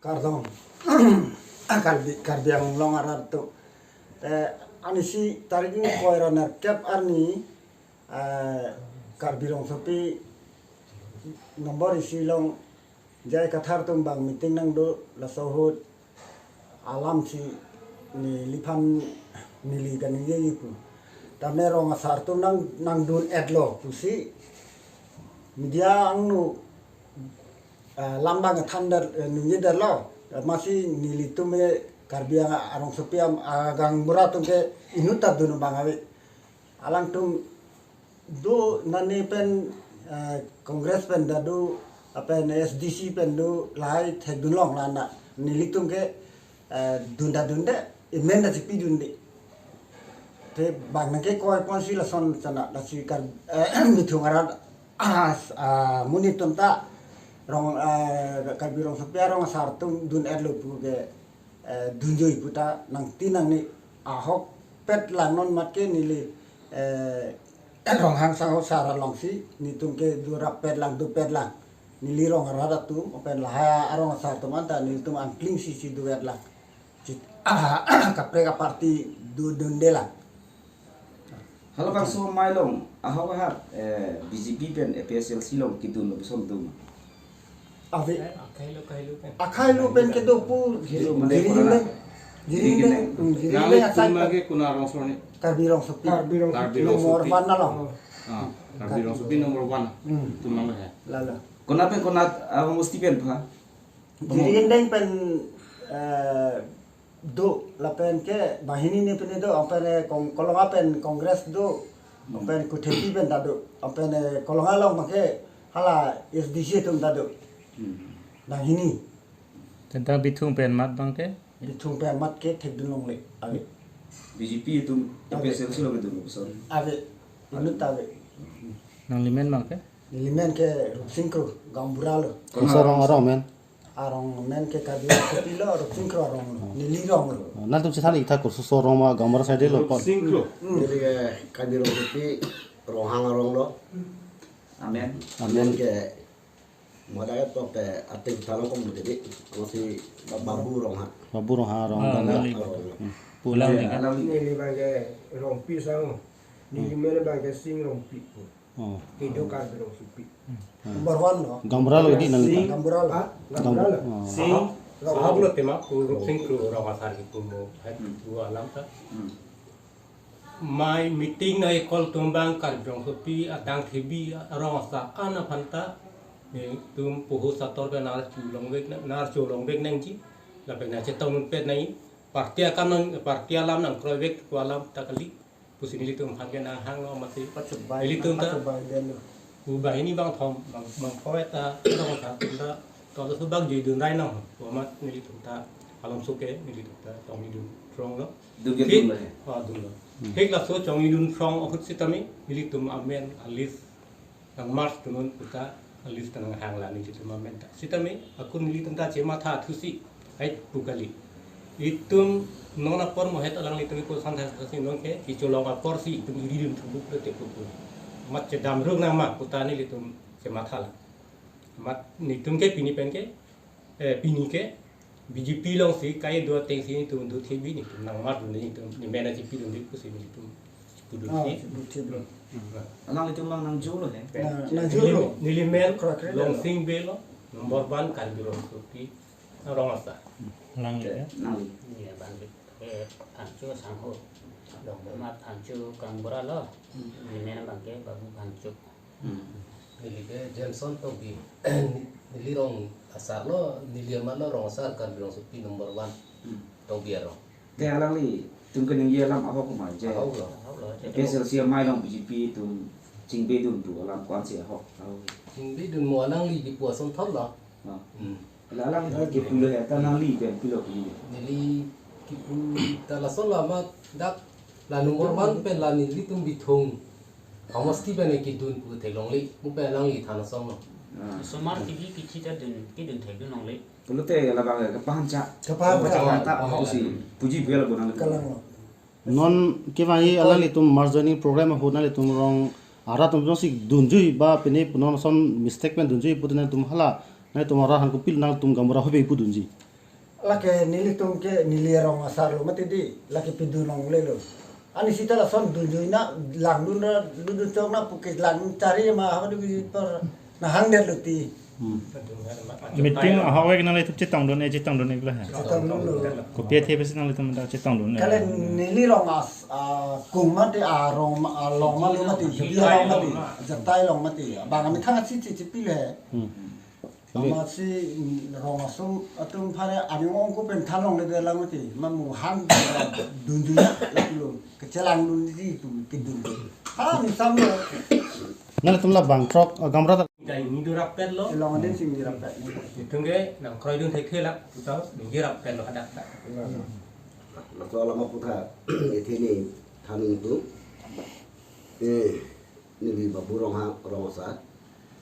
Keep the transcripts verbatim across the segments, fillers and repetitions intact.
Kardom. Karbi, Karbi Anglong arat atum. Te anisi tarik ingkoi ra nerkep arni, eh, Karbi Rongsopi nombor isi along J I Kathar atum abang meeting nangdo, laso ahut alam si neliphan neli kaningjeji pu. Tame rong asar atum nang, nangdun-etlo pusi media angno, eh, lam abang thandar, eh, ningjedetlo. Amatsi nelitum ke Karbi Ang-, Rongsopi am-, ah, gaonbura atum ke inut ta dun abang ave. Alangtum do nane pen, eh, Congress pen ta do, lapen S D C pen do, lahai thekdun longle na. Nelitum ke, eh, dun ta dunde, amen ta chipidunde. Te bang nangkekoi ponsi lason sana, lasi Kar-, eh, Bithung arat, ah, s-, ah, monit atum ta rong, eh, Karbi Rongsopi arong asar atum dun-etlo pu ke, eh, dunjoi pu ta nangti nangne ahokpet lang, non mat ke neli, eh, Ronghang Sangho sar alongsi netum ke do rappet lang, dopet lang. Neli rong arat atum, lapen lahai arong asar atum anta nelitum angkling si si do-et lang. Chit, ah, kaprek aparty do dunde lang. Halabangso amei along ahok ahat, eh, B J P pen A P H L C along kedunlo puson doma? Ave. Akhai lo, akhai lo pen. Akhai lo pen kedo pu. Akhai lo mane Jiribam. Jiribam. Jiribam. Hmm, Jiribam. Nangli asai atum ke kona rongso ni? Karbi Rongsopi. Karbi Rongsopi. Karbi Rongsopi. Nomor one along. Ah, Karbi Rongsopi nomor one. Hmm. Atum nanglo he. Lalo. Kona pen kona, ah, homosti pen pha? Jiribam pen, eh, do, lapen ke banghini ne pen do, lapen, eh, Kong-, Kolonga pen Congress do, lapen Kuthepi pen ta do, lapen, eh, Kolonga along abang ke hala S D C atum ta do. Hmm. Banghini. Tentang Bithung pen amat abang ke? Bithung pen amat ke thekdun longle, ave. B J P atum, ave. A P H L C along kedunlo puson? Ave. Inut ta ave. Nanglimen abang ke? Nelimen ke Rupsing Kro, gaonbura lo. Koso arong, arong amen? Arong amen ke Karbi Rongsopi lo, Rupsing Kro arong lo. Oh. Neli rong lo. Oh, nangtum chethan ik tha, koso arong ma, gaonbura side lo pon? Rupsing Kro. Hmm. Neli ke Karbi Rongsopi, Ronghang arong lo. Amen. Amen. Amen ke, mo dak to pe atik tha lo kong mo dei. Amatsi Babu Ronghang. Babu Ronghang arong. Ah, gaonbura. Nangli. Arong lo. Hmm. Pulang. Pulang ni kan? Neli abang ke Rongpi Sangho. Nelimen abang ke Sing Rongpi pu. Oh. Kedo Karbi Rongsopi. Hmm. Number one lo. Gaonbura lo dei nang. Sing. Gaonbura lo. Ah, Gam-, gaonbura lo. Oh. Sing. Ahok lo tema pu Rupsing Kro rong asar kipu mo. Hai pu alam ta. Hmm. Amei meeting nangkecall atum abang Karbi Rongsopi adang thebi arong asar an aphan ta. Netum poho sator pen nar chu longvek na, nar chu longvek nangji. Lapen nangchetongdunpet nangji. Party akam nang, party alam nangkroivek pu alam ta kali. Pusi nelitum aphan ke nanghanglo amatsi. Pachebai, nelitum ta pachebai den lo. Pu banghini bangthom, bang, bangphongo ta, rong asar atum ta, to laso abang juidun rai nang, pu amat nelitum ta, alam so ke nelitum ta, chongnidun phrong lo. Dun ke dun lo he? Ah, dun lo. Hmm. Thik laso chongnidun phrong ahut sitame, nelitum amen a-list nang-merge dun non pu ta, a-list ta nanghanglo nelitum amen ta. Sitame, ako nelitum ta chematha thusi, hai pu kali. Itum non apor mohet alanglitum ipo santha sasi non ke, kecholong apor si itum iri dun thubu pulote pupu. Amat chedam ruk nang ma pu ta nelitum chematha lo. Amat netum ke pini pen ke, eh, pini ke, B J P alongsi kai do atengsi netum do thebi netum nang-merge dun netum, nemen chipidun dei pusi netum pudun. Ah, si. Pudun si. Hmm. Alanglitum abang nangjo lo he? Na, nangjo lo. Neli, nelimen, kra kra lo. Longsing Bey lo, number one Karbi Rongsopi arong asar. Alangli ya? Nangli. Iya, abang ke, eh, Phangcho Sangho. Dong, abang Phangcho gaonbura lo. Hmm. Nelimen abang ke Babu Phangcho. Hmm. Neli ke Jameson Tokbi. Neli rong asar lo, neli amat lo rong asar Karbi Rongsopi number one. Hmm. Tokbi arong. Te alanglitum keningje alam ahok ma je? Ahok lo. Ahok lo. A P H L C amei along B J P atum chingbedun pu alam ko-ansi ahok? Ahok. Chingbedun mo, alangli kipu asonthot lo. Ah. Hmm. La alang kipu lo ya, ta nangli pen pilo pilo. Neli kipu ta lason lo, amat dak la number one pen la nelitum Bithung homosti pen kedun pu theklongle, mo pen alangli than asong lo. Ah. Osomar kebi kithi ta dun, kedun thekdun longle. Pulote labang ke pahancha. Kepahancha. Pahancha ta, oh, pusi puji bel bo nang. Kalang lo. Non kevangji alanglitum merge joining program ahut nanglitum rong arat atum jongsi dunjui ba pine pu non ason mistake pen dunjui pute nangtum hala, nangtum arat aphan kopilo, nangtum gaonbura hobei pu dunji? Lake nelitum ke neli rong asar lo mati di, lake pidun longle lo. Ani sita lason dunjui na langdun ra dudun chok na puke lang chari ma haba dugi par na hang der lo ti. Hmm. Meeting ahok vek nanglitum chetongdun e, chetongdun e kala ha. Chetongdun lo. Kopi athe besi nanglitum ta chetongdun e. Kale neli rong as, ah, kung mati, ah, rong ma, ah, long ma lo mati, jabi long mati, jatai long mati. Bang ami thang si si si pile. Hmm. Amatsi, mm, rong asong atum phare ani ong ko pen than longle de lang mati. Mamu hang dunjui na lapulo. Kechelang dunji tu kidun. Ha, ni sam lo. Nanglitum la bang throk, eh, gamra ta. Jai ni durap pen lo. Long den sing durap pen. Itum ke nang kroidun thekthe la, tu tahu, ni durap pen lo hadak ta. Laso alam aputhak, ethini thanung tu. Eh, neli Babu Ronghang, rong asar.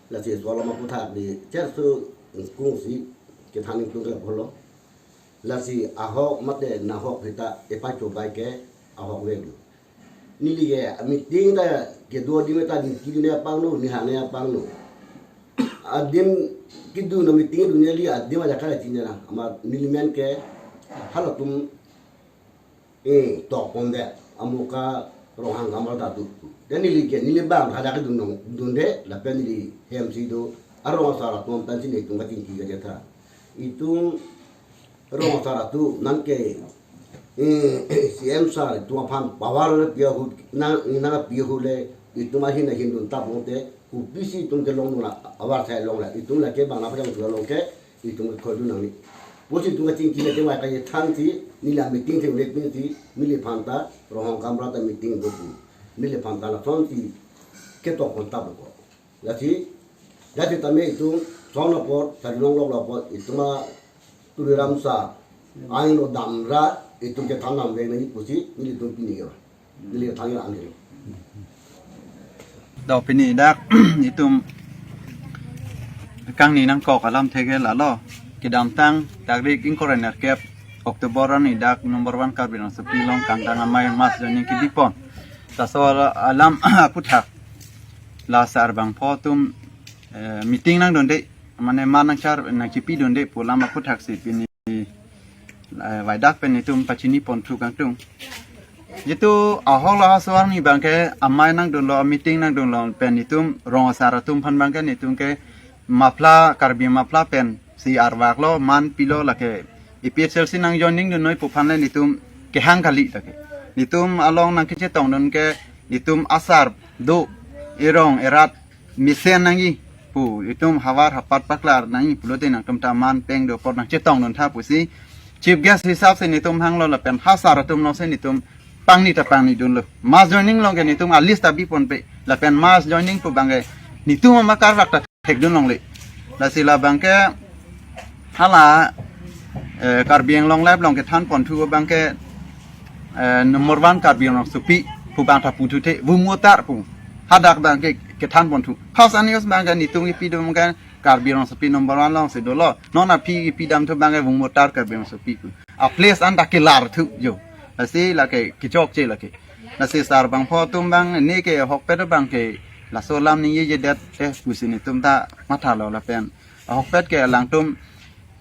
Lasi laso alam aputhak di cherso kungsi kethan ingtung ke bholo. Lasi ahok mate nahok hita epai chobai ke ahok vek lo. Neli ke meeting ta kedo adim ta ningki dun apangno, nihang apangno. Adim kedun a-meeting dun neli adim ajakar chinine na. Ama neli men ke halatum, eh, tok pon de, amuka Ronghang gamra ta tu. Dan neli ke, neli bang hadak dun nong, dun de, lapen neli hem si do, arong asar atum tan si netum kachingki kachethan. Itum rong asar atum nang ke, eh, C M sir itum aphan power pi ahut, nang, nang pi ahut le, itum ahin ahin dun tap lote, kopisi itum kelong dun la, avar sai long la, itum lake bang nangpajang tu long ke, itum ke khoi dun nangji. Pusi itum kachingki le kevai kachethan si, neli la meeting si ulet pen si, neliphan ta, Ronghang gamra ta meeting do pu. Neliphan ta lason si, ketok pon tap lo ko. Lasi, lasi tame itum, son apor, sari long lok apor, itum a, Tuliram sir, ahin lo damra, itum chethan nam vek nangji pusi, nelitum pini ke. Neli thang ya angel. Do pini dak itum kangni nangkok alamthe ke lalo. Kedamtang tarik ingkoi ra nerkep October arni dak number one Karbi Rongsopi along kangtang amei mass joining kedipon. Laso alam aputhak la sarbangpho atum, eh, meeting nangdunde, mane man nangchar nangchipidunde pu alam aputhak si pini eh, vaidak pen itum pachini pon thu kangtung. Jitu ahok laso arni abangke amei nangdunlo, meeting nangdunlo pen itum rong asar atum aphan abangke itum ke mafla, Karbi mafla pen si arvak lo, man pilo lake A P H L C nang joining dunnoi pu aphan le itum kehang kali lake. Itum along nangkechetongdun ke itum asar do, erong erat mesen nangji pu itum havar hapat paklar nangji pulote nangtum ta man peng do apor nangchetongdun tha pusi chief guest hisap si itum hanglo lapen ha sar atum along si itum pangni ta pangnidunlo. Mass joining along ke itum a-list ta biponpe lapen mass joining pu abangke itum ama karvak ta thekdun longle. Lasi la abangke hala, eh, Karbi Anglong Live along kethan pon thu abangke, eh, number one Karbi Rongsopi pu abang ta pu thu the, Vung Voter pu. Hadak abangke kethan pon thu. First news abangke itum kipi do abangke Karbi Rongsopi number one along si dolo. Non aphi kipi dam thu abangke Vung Voter Karbi Rongsopi pu. A-place an ta kelar thu jo. Lasi lake kechokche lake. Lasi sarbangpho atum abang ne ke ahokpet abangke laso alam ningjejedet te pusi itum ta mathalo lapen ahokpet ke alangtum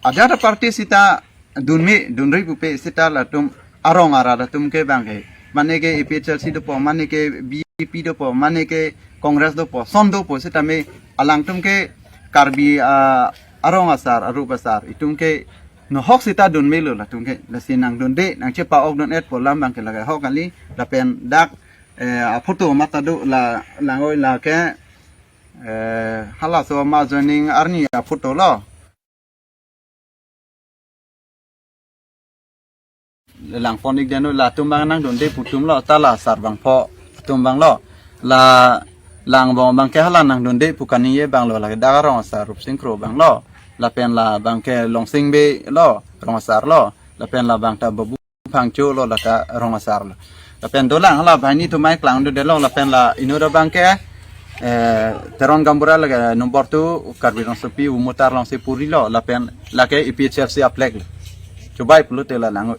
ajat a-party sita dunme dunri pupe sita latum arong arat atum ke abangke mane ke A P H L C dopo, mane ke B J P dopo, mane ke Congress dopo, son dopo sitame alangtum ke Karbi, ah, arong asar, arup asar itum ke nohok sita dunmelo latum ke, lasi nangdunde, nangchepa-ok dun-et pu alam abangke lake ahok kali, lapen dak, eh, a-photo mata do la, langoi lake, eh, halaso mass joining arni a-photo lo. Lang pon-ik deno latum abang nangdunde pu atum lo, ta la sarbangpho atum abang lo. La lang abang abangke hala nangdunde pu kaningje abang lo, lake dak arong asar Rupsing Kro abang lo. Lapen la abangke Longsing Bey lo, rong asar lo. Lapen la abang ta Babu Phangcho lo, lake rong asar lo. Lapen dolang hala banghini atum mai klangdunde lo, lapen la inut abangke, eh, Teron Gaonbura lake number two Karbi Rongsopi Vung Voter along si puri lo, lapen lake A P H L C a-flag lo. Chubai pulote la langoi.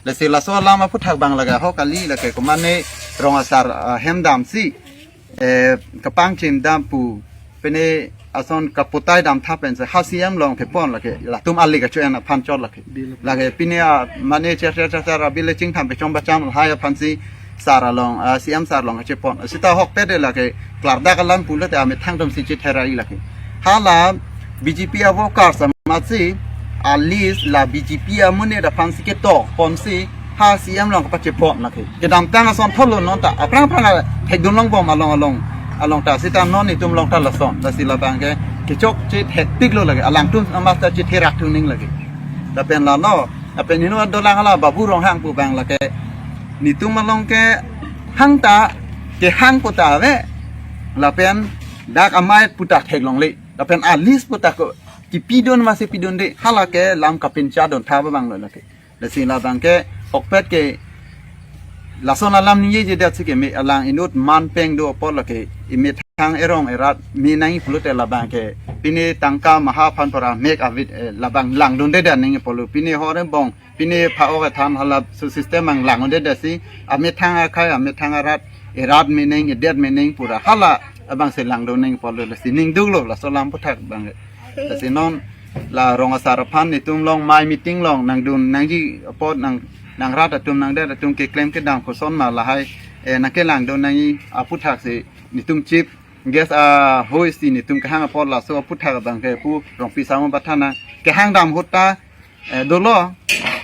Lasi laso alam aputhak abang lake ahok kali, lake komane rong asar, ah, hem damsi, eh, kapangchim dam pu pene ason kaputai damtha pensi ha C M along kepon lake, latum ali kacho-en aphan chot lake. Lake pine a mane cher cher cher cher a bill chingtham pechom bacham lahai aphansi sar along, ah, C M sar along kachepon. Sita ahokpet de lake klardak alam pulote amethang atumsi chetherai lake. Hala B J P a workers amatsi a list la B J P amonit aphansi ketok ponsi ha C M along kapachepon lake. Kedamtang ason thotlo non ta, aphrang aphrang a thekdun longbom along along along ta, sita non itum along ta lason. Lasi labang ke kechokche thekpiklo lake, alangtum amat ta chetherak thuning lake. Lapen la no, lapen inut dolang hala Babu Ronghang pu abang lake, netum along ke hang ta, kehang pu ta ave, lapen dak amei pu ta theklongle, lapen a list pu ta ko kipidun masi pidunde, hala ke lam kapinchadun tha abang lo lake. Lasi labang ke ahokpet ke lason alam ningjejedet si keme, alang inut man peng do apot lake, emethang erong erat me nangji pulote labang ke pine tangka maha aphan pura mek avit, eh, labang langdundedet nangji pulo, pine hor ebong, pine pha-ok ethan hala su system ang langdundedet si, amethang akhei, amethang arat, erat me nangji, edet me nangji pura hala abangsi langdun nangji pulo. Lasi ning duklo laso alam aphuthak abang. Lasi non la rong asar aphan netum along mei meeting along nangdun nangji apot nang, nang rat atum nang det atum keklem kedam koson ma lahai, eh, nangkelangdun nangji aphuthaksi netum chief guest ahoi si netum kehang apot laso aphuthak abang ke Pu Rongpi Samo Bathana kehang dam ahut ta, eh, dolo,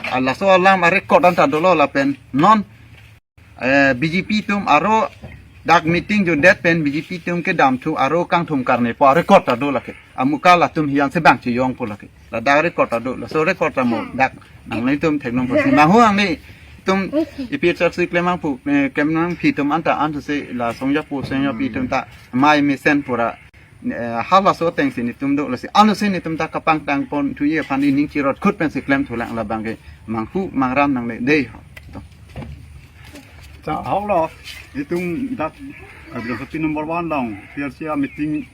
ah, laso alam a record anta dolo lapen non, eh, B J P atum aro dak meeting jundet pen B J P atum kedam thu aro kangthum karne pu a record ta do lake. Amuka latum hiyan si bang chiyong pu lake. Ladak record ta do, laso record ta mo dak nanglitum theklong pusi. Manghu ang netum A P H L C klem nang pu, eh, klem nangpi atum anta antu si la songja pu songja pi atum ta mei mesen pura, eh, halaso atengsi netum do, lasi anutsi netum ta kapangtang pon thuji aphan nening chirot khut pensi klem thulang labang ke manghu mangram nangle dei. To. Ta ahoklo, netum dak, eh, Bilosopi number one along, P R C a meeting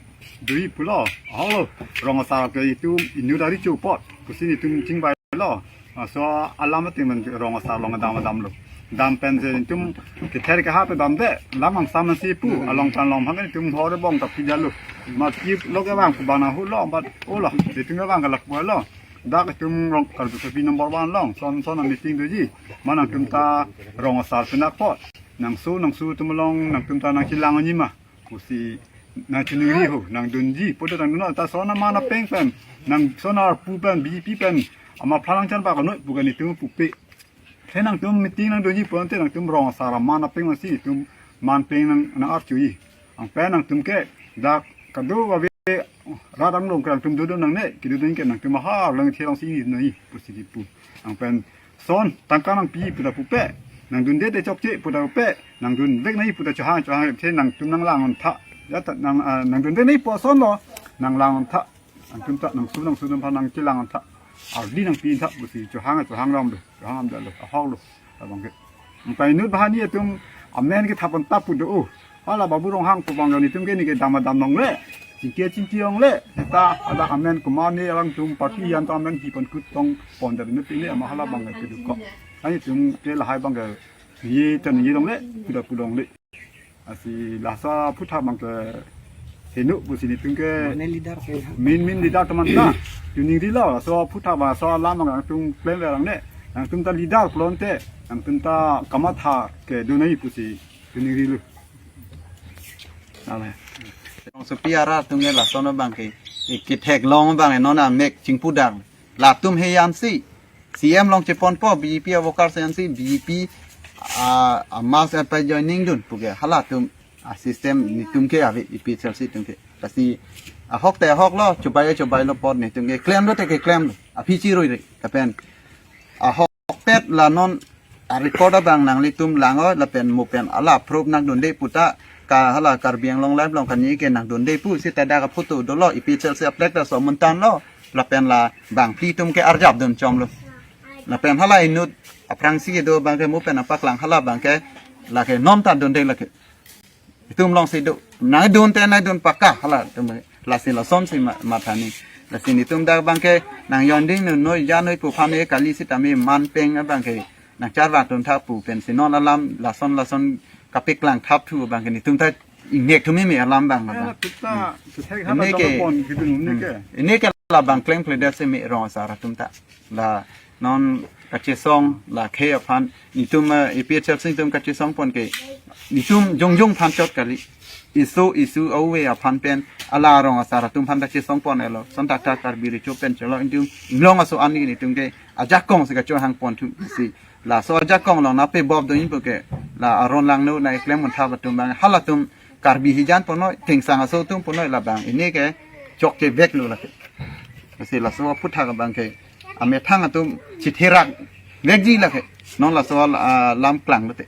doji pulo. Ahoklo, rong asar ke netum inut ari chu apot, pusi netum chingvailo. Laso alam ateng man rong asar along dam damlo. Dam pensi netum kether keha pe damde, lam angsam si pu, along tan along bang netum hor ebong ta pidalo. Mat kiplo kevang pu abang ahut lo, bat olo, netum kevang ke lak pulo. Dak netum rong Karbi Sopi number one along, son son a meeting doji. Ma nangtum ta rong asar penap apot, nangso nangso atum along nangtum ta nangchelang nangji ma pusi nangchiningri ho, nangdunji, puta nangdun ta son aman apeng pen, nang son arpu pen, B J P pen, ama phalang chan ba kano pu ke netum pupe. He nangtum meeting nangdunji pulote nangtum rong asar aman apeng masi netum man peng nang, nang archuji. Anpen nangtum ke dak kadokave rat anglong ke nangtum dodun nangne, kedodun ke nangtum ahar lang the alongsi nangji pusi kipu. Anpen son tangka nangpi puta pupe, nangdunde te chokche puta pupe, nangdunvek nangji puta chohang chohang the nangtum nanglang-on tha. Ya ta nang, ah, nangdunvek nangji pu asonlo, nanglang-on tha. Nangtum ta nangso nangso atum aphan nangchelang-on tha. Ardi nangpi tha pusi chohang chohang ram do, chohang ram dalo, ahoklo. Labang ke. Anpen inut banghini atum amen kethap-on tap pu do. Hala Babu Ronghang pu abang netum ke neke dam dam longle, chingki chingki longle. Ta hala amen komatne alangtum party hiyan ta amen hi pon kut tong pon dar ne pine ama hala abang ke dukok. Netum ke lahai abang ke ye tan ye longle, kuda pu longle. Lasi laso aphuthak abang ke heno pusi netum ke main leader ke ha. Main main leader atum anta. Tuning rilo, laso aphuthak abang laso alam abang netum klem verang ne. Nangtum ta leader pulote, nangtum ta kamatha kedun nangji pusi tuning rilo. Nale. Rong Sopi arat atum ke lason abang ke, eh, ketheklong abang non amek chingpu dang. Latum hiyan si C M along cheponpo, B J P a workers hiyan si B J P a, a mass apa joining dun pu ke halatum a system netum ke ave, A P H L C atum ke. Lasi ahok te ahoklo, chobai chobailo apot netum ke klemlo te ke klemlo. Aphi chirui re. Lapen ahokpet la non a record abang nanglitum lang-o, lapen mo pen hala proof nangdunde puta, ka hala Karbi Anglong Live along kaningje ke nangdunde pu sita dak a photo dolo, A P H L C a flag ta so muntan lo, lapen la bangphli atum ke arjap dun chomlo. Lapen hala inut aphrangsi kedo abang ke mo pen apaklang hala abang ke lake non ta dunde lake. Itum alongsi do. Nangdun te nangdun pakka hala atum. Lasi lasonsi ma-, mathani. Lasi netum dak abang ke nang yonding nu noi ja noi pu aphan e kali sitame man peng abang ke nangcharvang tun tha pu pensi non alam lason lason kapaklang thap thu abang ke netum ta ingnek thumi me alam abang, eh, abang. Kita, kita Ini ke, pon gitu, ini ke. Ini ke labang klem kledet si me rong asar atum ta. La non kachesong la khei aphan, netum, eh, A P H L C atum kachesong pon ke, netum jongjong aphan chot kali. Isu, isu ove aphan pen, ala rong asar atum aphan kachesong pon elo. Lason thakthak Karbi Recho pen cholo, netum inglong aso ani netum ke ajakong si kachohang pon thu si. Laso ajakong along na pe bob do-in pu ke, la aron langno na eklem muntha atum abang, halatum Karbi hijan ponoi, Thengsang aso atum ponoi labang. Ini ke chokche veklo lake. Si laso aphuthak abang ke, amethang atum chitherak vekji lake. Non laso, ah, lam klanglote.